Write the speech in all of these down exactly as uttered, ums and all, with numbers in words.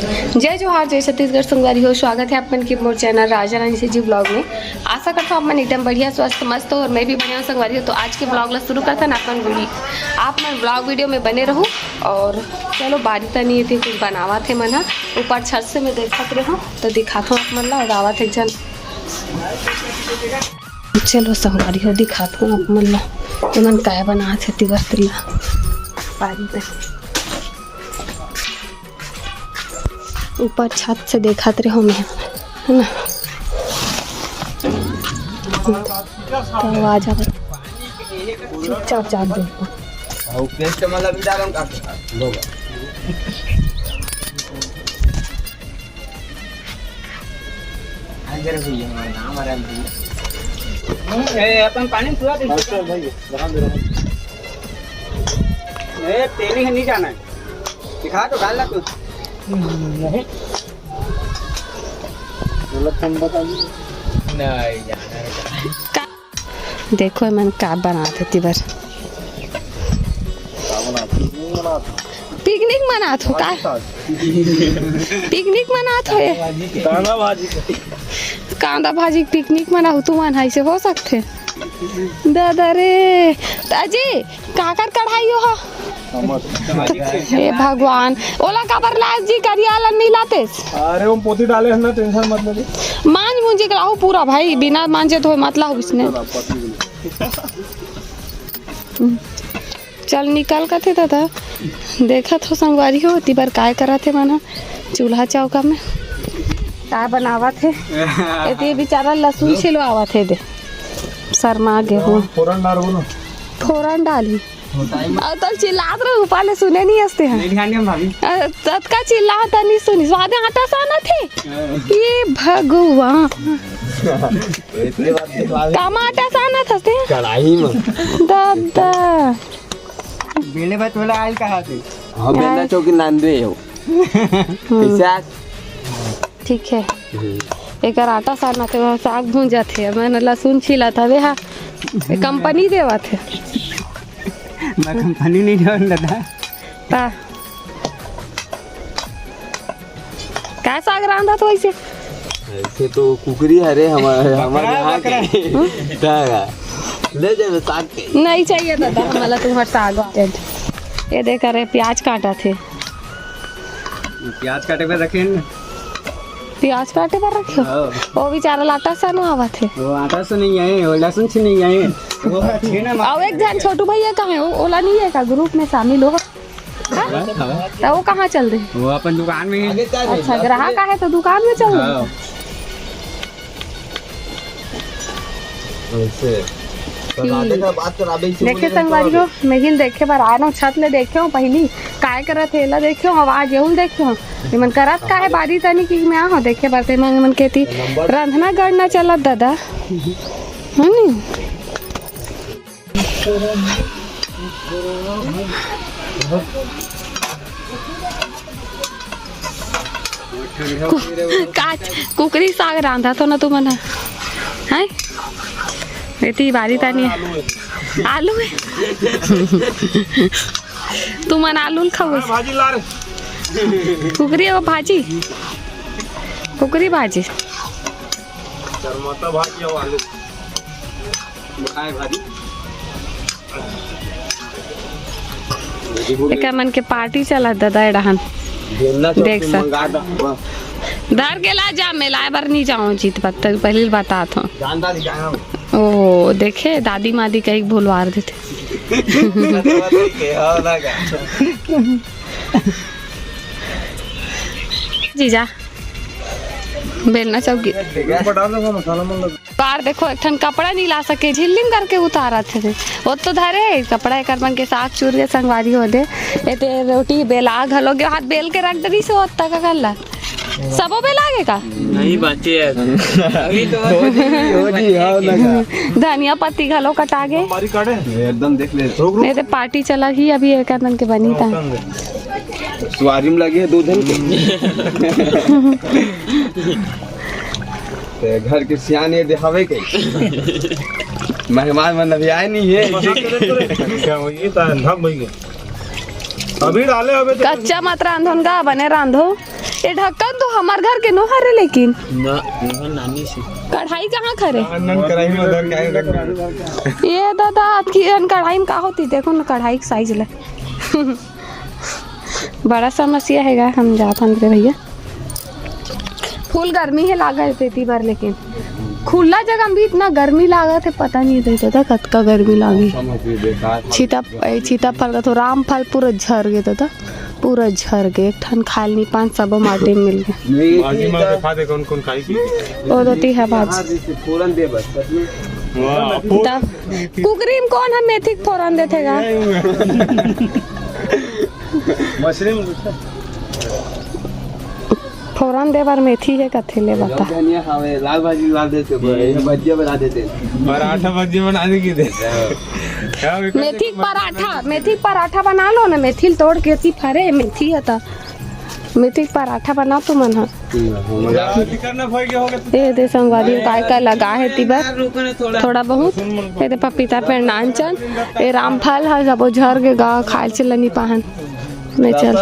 जय जोहार, जय छत्तीसगढ़ संगवारी हो। स्वागत है आप मन के मोर channel Raja Rani CG blog में। आशा करता हूँ आप मन एकदम बढ़िया, स्वस्थ, मस्त हो और मैं भी बढ़िया हूँ संगवारी हो। तो आज के ब्लॉग ला शुरू करता ना अपन वीडियो, आप मन ब्लॉग वीडियो में बने रहू। और चलो, बारी तनी ये कुछ बनावा थे मन ह, ऊपर छत से मैं देखत रहूँ तो दिखात हूँ आप मन ला। और आवत एक जन, चलो संगवारी हो, दिखात हूँ आप मन ला, एमन काय बनात हे तिबर तिल्ला बारी में। ऊपर छत से देखत रहे हो मैं, है ना? तो आवाज आवत, चुपचाप जान दे। अउ पेस्ट वाला भी डालम का? अगर भैया हमारा नाम आ रहा है भैया। ए, अपन पानी पूरा दे। अच्छा भाई, रहा दे, रहा दे। ए, तेली है, नहीं जाना है। दिखा तो, डाल ना तू। नहीं। गलत हम बता दिए। नहीं जाना है। देखो, एमन का बनात हे तिबर। पिकनिक मनात हो का? पिकनिक मनात हो ये? कांदा भाजी के। कांदा भाजी के पिकनिक मनाहू तुमन, ऐसे हो सकथे? दादा रे, अजी, काकर कढ़ाई हो? हे भगवान, ओला काबर लास जी, करिया ला नहीं लातेस? अरे, वो पोती डाले हैं ना, टेंशन मत ले। मांज मुंजी के लाहू पूरा भाई, बिना मांजे धोए मत लाहू इसने। चल निकल कथे दादा, देखत हो संगवारी हो, तिबर काय करत हे मन ह चूल्हा चौका में, काय बनावत हे। एती बेचारा लहसुन छिलवावत हे, दे शर्मा गे हो। फोरन डालबो ना। फोरन डाली। अउ तब चिल्लात रहे, ऊपर ले सुने नहीं असते हैं। नहीं ध्यान दिया भाभी। अ, ततका चिल्लात नहीं सुनी, स्वादे आटा सानत हे। हाँ। ये भगवान। इतने बात के बाद कामा आटा सानत हसते हैं। कढ़ाई में। दादा। बेले भाई तोला आयल कहा थे? हाँ, बेलना आयल। चौकी नांदे हो। हम्म। कैसे आज? ठीक है। हम्म। एकर आटा सानत हे, वहाँ साग भूंजत हे, मैं लहसुन छीलत हवे हा, ये कंपनी देवत हे। मैं कंपनी नहीं जाऊँ दादा। ता। का साग रांधत हो ऐसे? ऐसे तो कुकरी हरे हमारे, हमारे बकरा, यहाँ बकरा। के। हम्म? का? ले जावे साग के। नहीं चाहिए दादा, हमला तुम्हार साग। ये देख रे, प्याज काटत हे। प्याज काटे बर रखे हैं ना। प्याज काटे बर रखे हो? हाँ। वो बेचारा ला आटा सानो आवत हे। वो आटा से नहीं आए, वो लहसुन से नहीं आए। वो छेना मार अउ एक झन छोटू भैया कहाँ हे? वो ओला नहीं हे का ग्रुप में शामिल हो? हाँ? हाँ। तो वो कहाँ चल दे? वो अपन दुकान में है। अच्छा, ग्राहक आहे तो दुकान में चल दे। हाँ। ऐसे। तो राधे का बात तो राधे से देखे बोले संगवारी तो हो, मेहिल देखे बर आए ना, छत ले देखे हो पहली, काय करत हे, एला देखे हो, आवाज एहुल देखे हो, एमन करत का हे बारी तनी कि मैं आहो देखे बर, ते मन, मन केती रंधना गढ़ना चलत दादा, है नी? कु-, का कुकरी साग रांधत हो ना तुमन ह? हैं? एती बारी तानी आलू हे। तुमन आलू ल खाओ। भाजी ला रे। कुकरी अउ भाजी। कुकरी भाजी। चरमता भाजी अउ आलू। काय भाजी? एकर मन के पार्टी चलत दादा, ए डहन। देख सक। धर के ला जा, मैं लाए बर नहीं जाऊँ जीत पत्ता, पहले ही बतात हूँ। ओ, देखे, दादी मादी कहीं भुलवार देते। जीजा, बेलना चौकी। बार देखो, एक ठन कपड़ा नहीं ला सके, झिल्लिम करके उतारत हे। वो तो धरे हे कपड़ा, एकर मन के साग चूर के संगवारी हो दे। ए ते रोटी बेला घलो के हाथ बेल के रख डरी से होता का कर ला। सबो बेला गे का? नहीं बाचे हे। अभी तो हो जी, हो जी, हाँ लगा। धनिया पत्ती घलो कटा गे। एकदम देख ले। नहीं तो पार्टी चला ही अभी एकर मन के बनी ता। सुवारी में लगे हे दो दिन के। ते घर के सियाने दे हवे के। मेहमान मन अभी आए नहीं हे। क्या होई? ता धक भई के। अभी डाले हवे तो कच्चा मत रांधो न गा, बने रांधो। ये ढक्कन तो हमर घर के नो हरे, लेकिन ना, ना, नानी से। कढ़ाई कहाँ खरे? नन कढ़ाई में धर के आए रख दे। ये दादा, आपकी अन कढ़ाई में का होती? देखो ना कढ़ाई के साइज ले। बड़ा समस्या है गा, हम जात हन रे भैया। फुल गर्मी है लागा है तेती बार, लेकिन खुला जगह में भी इतना गर्मी लागत है, पता नहीं रहता था कतका गर्मी लागी। छीता, ए, छीता फल का तो राम फल पूरा झर गया था, पूरा झर गया। एक ठन खाल नहीं पान, सबो माटी में मिल गया। भाजी मार के खा दे, कौन कौन खाई की। वो तो ती है भाजी। फोरन दे बस, सच में। वाह, तब कुकरी में कौन है मेथी के फोरन देथे गा? मछली में कुछ है? फोरन दे बर मेथी है कथे ले बता। धनिया हवे, लाल भाजी लाल देते बड़े, ये भजिया बना देते। पराठा भजिया बना दे की दे। क्या विकल्प मेथी के पराठा, मेथी के पराठा बना लो ना, मेथी ल तोड़ के ती फरे, मेथी है तो मेथी के पराठा बनाओ तुमन ह। ए दे संगवारी, काय काय लगा है तिबर, थोड़ा बहुत। ए दे पपीता पेड़ नानचन, ए रामफल ह, सबो झर के गा खाए चलनी पाहन। मैं चल।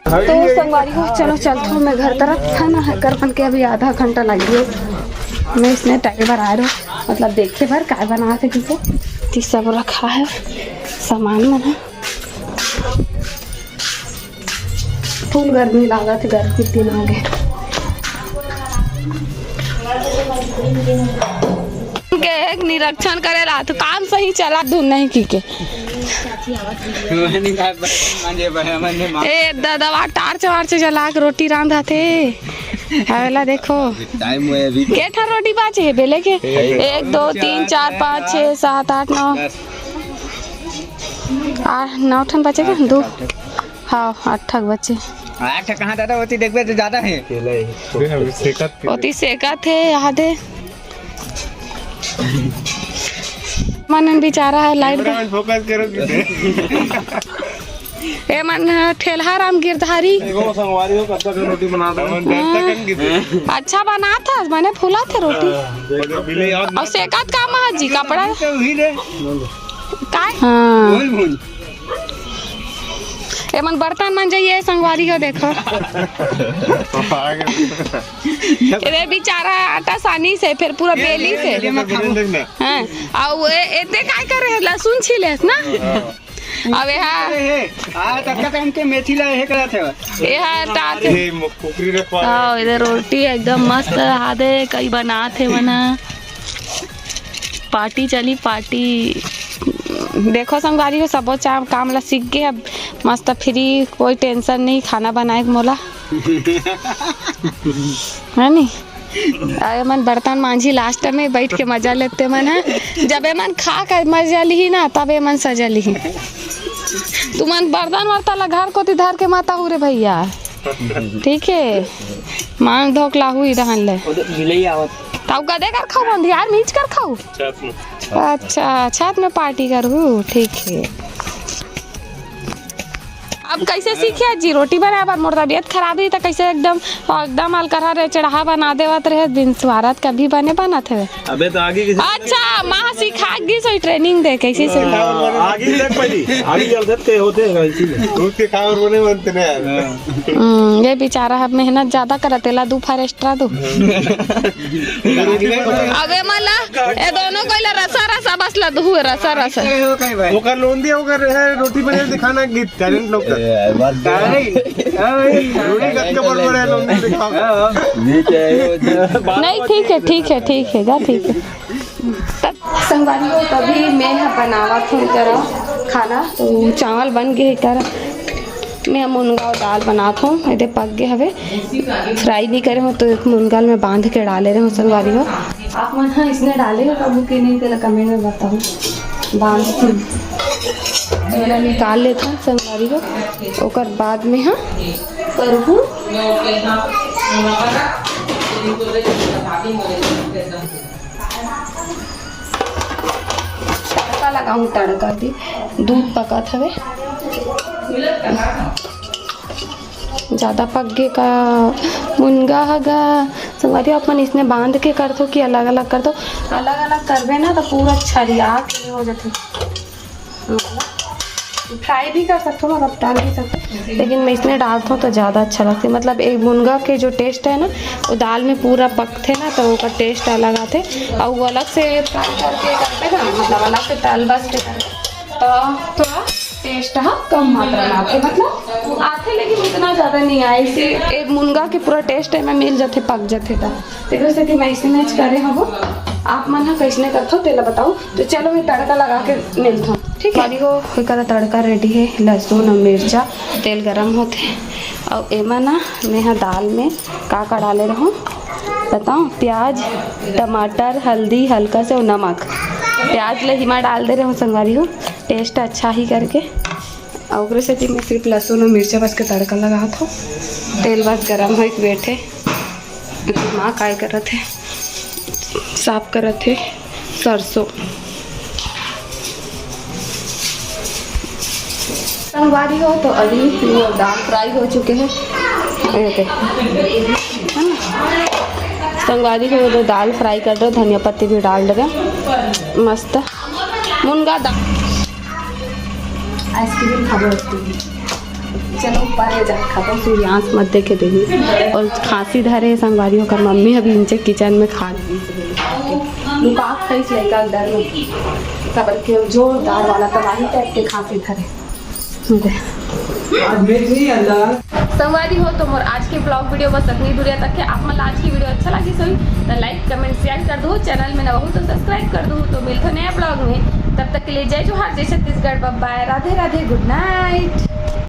तो संगवारी हो, चलो चलथो मैं घर तरफ, है ना, कर बन के अभी आधा घंटा लग गया। मैं इसने टाइम पर आ रहा हूँ, मतलब देखे भर काय बना थे किसे, ती सब रखा है सामान मन है। फुल गर्मी लागत है, गर्मी दिन आ गए। के एक निरीक्षण करे ला तो काम सही चला दू नहीं की के। ए दादा, वा टार्च वार्च जला के रोटी रांधा थे। अवेला देखो। टाइम हुए अभी। के ठा रोटी बाचे है बेले के? एक, दो, तीन, चार, पाँच, छः, सात, आठ, नौ। आ, नौ ठन बचे के? दू। हाँ, आठ ठक बचे। आठ कहाँ दादा, होती देखबे तो ज्यादा है। ओती सेकत थे, याद है। मन बेचारा है लाइट का। फोकस करो किसे। ए मन ठेलहा राम गिरधारी। देखो संगवारी हो, कब तक रोटी बना दो। हाँ। अच्छा बना था, मैंने फूला थे रोटी। और सेकत का महा जी कपड़ा। तो वही रे। काय? हाँ। वही भून। ए मन बर्तन मन जाइए संगवारी हो, देखो। रे बेचारा आटा सानी से, फिर पूरा बेली से। ये मत खाओ। हाँ, और ए-, एते काय करे है? लहसुन छीले है ना? अब यहाँ अरे हे, आ, तब तक हमके मेथी ला हे करत है। ये है तात। ये म-, कुकरी रखवा। हाँ, इधर रोटी एकदम मस्त हादे, कई बनात हे मना। पार्टी चली, पार्टी। देखो संगवारी हो, सबो चा-, काम ला सीख गए अब। मस्त फ्री, कोई टेंशन नहीं, खाना बनाए के मोला। है नी? अब एमन बर्तन मांझी, लास्ट में बैठ के मजा लेते मन है। जब एमन खा के मजा लिही ना, तब एमन सजा लिही। तुमन बर्तन वर्तन ला घर कोती धर के मत आहू रे भैया, ठीक है? मांग धोक लाहू ही रहन ले। तब कदे कर खाऊ अंधियार मीच कर खाऊ? छत में। अच्छा, छत में पार्टी करहू, ठीक है। अब कैसे सीखे जी रोटी बनाए बर? मोर तबीयत खराब रही त कैसे एकदम, एकदम अलकरहा रे चढ़ा बना देवत रहे, बिन स्वारत कभी बने बनत हवे। अबे तो आगे किसी अच्छा, माँ सिखा दी सोई ट्रेनिंग दे कैसे से। आगे देख पहली, आगे चल सकते होते हैं इसी में। दूध के खावर बने बनते ना यार। हम्म, ये बेचारा अब मेहनत ज्यादा करत, एला दू फार एक्स्ट्रा दू। अबे मला, ए दोनों कोई ला रसा रसा बस ला दू, रसा रसा। ओकर लोंदी, ओकर है, रोटी बने दिखाना गीत, टैलेंट लोग का। ए, बात अरे, अरे, रोटी कत के बड़ बड़ है, लोंदी दिखाओ। नहीं, ठीक है, ठीक है, ठीक है, जा, ठीक है। तब संगवारी हो, तभी मैं ह बनावत हूँ करा खाना, तो चावल बन गए कर। मैं ह मुनगा अउ दाल बनात हूँ, एदे पक गए हवे। फ्राई नहीं करे हूँ, तो मुनगा ल मैं बांध के डाले रहे हूँ संगवारी हो। आप मन ह इसने डाले हो कभू के नहीं, तेला कमेंट में बताओ। बांध के थोड़ा निकाल लेथन संगवारी हो, ओकर बाद में ह करहूँ। तड़का लगाहूँ, तड़का दी दूध पकत हवे। ज्यादा पक गे का मुनगा ह गा? संगवारी, आप मन इसने बांध के करथो कि अलग-अलग करथो? अलग-अलग करबे ना, तो पूरा छरिया के हो जाथे। फ्राई भी कर सकथो, मतलब तल भी सकथो, लेकिन मैं इसने डालथो तो ज़्यादा अच्छा लगथे। मतलब एक मुनगा के जो टेस्ट है ना, वो दाल में पूरा पकथे ना, तो ओकर टेस्ट अलग आथे। और वो अलग से फ्राई करके करते ना, मतलब अलग से तल बस के करते, तो थोड़ा टेस्ट ह कम मात्रा में आथे, मतलब आथे लेकिन इतना ज़्यादा नहीं आए। इसे एक मुनगा के पूरा टेस्ट एमे मिल जाथे, पक जाथे। त तेकर सेती मैं इसने करे हवो। आप मन ह कइसने करथो तेला बताओ। तो चलो मैं तड़का लगा के मिलथो, ठीक है? करी हो, एकरा तड़का रेडी है, लहसुन और मिर्चा, तेल गरम होथे। और एमा ना मैं ह दाल में का का डाले रहूँ बताओ, प्याज, टमाटर, हल्दी, हल्का से और नमक। प्याज ले हिमा डाल दे रहूँ संगवारी हो, टेस्ट अच्छा ही करके। और ओकरे सेती मैं सिर्फ लहसुन और मिर्चा बस के तड़का लगात हूँ। तेल बस गरम होइक बैठे। माँ काय करत है, साफ करत है सरसों। संगवारी हो तो अभी वो दाल फ्राई हो चुके हैं, ये देख, है ना? संगवारी हो तो दाल फ्राई कर रहे, धनिया पत्ती भी डाल रहे, मस्त मुनगा दाल। आइसक्रीम खाबो। चलो ऊपर ले जा, खाबो। सूर्यांश मत देखे देही। और खांसी धरे संगवारी हो, ओकर मम्मी अभी नीचे किचन में खा ली। लुका खाइस लइका डर में, काबर के जोरदार वाला तबाही टाइप के खांसी धरे। आज मैं नहीं अंदर। संगवारी हो तो मोर आज के ब्लॉग वीडियो बस अतनी दूरिया तक है। आप मन ला आज की वीडियो अच्छा लगिस होही तो लाइक, कमेंट, शेयर कर दो। चैनल में नवा हो तो सब्सक्राइब कर दो। तो मिलथो नया ब्लॉग में, तब तक के लिए जय जोहार, जय छत्तीसगढ़, बाय बाय, राधे राधे, गुड नाइट।